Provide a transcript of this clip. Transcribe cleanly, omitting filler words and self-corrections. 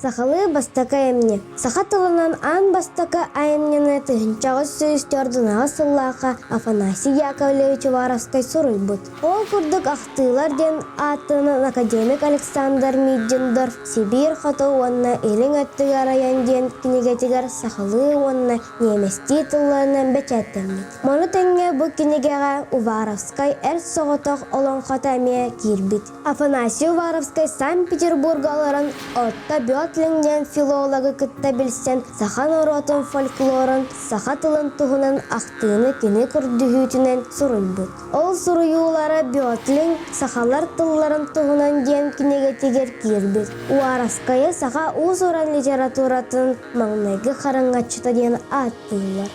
Сахалыы бастакы айымньы. Саха тылынан аан бастакы айымньыны 1804 сыллаахха Афанасий Яковлевич Уваровскай суруйбут. Ол курдук ахтыылар диэн ааттанан академик Александр Миддендорф Сибиир хоту уонна Илин өттүгэр айан диэн кинигэтигэр сахалыы уонна ньиэмэстии тылларынан бэчээттэммит. Маны тэҥэ бу кинигэҕэ Уваровскай Эр соҕотох олоҥхото эмиэ киирбит. Афанасий Уваровскай Санкт-Петербурга олорон Отто Бетлинг диэн филологы кытта билсэн саха норуотун фольклорун, саха тылын туһунан ахтыыны кини көрдөһүүтүнэн суруйбут. Ол суруйуулара Бетлинг «Сахалар тылларын туһунан» диэн кинигэтигэр киирбит. Уваровскайы саха уус-уран литературатын маҥнайгы хараҥаччыта диэн ааттыыллар.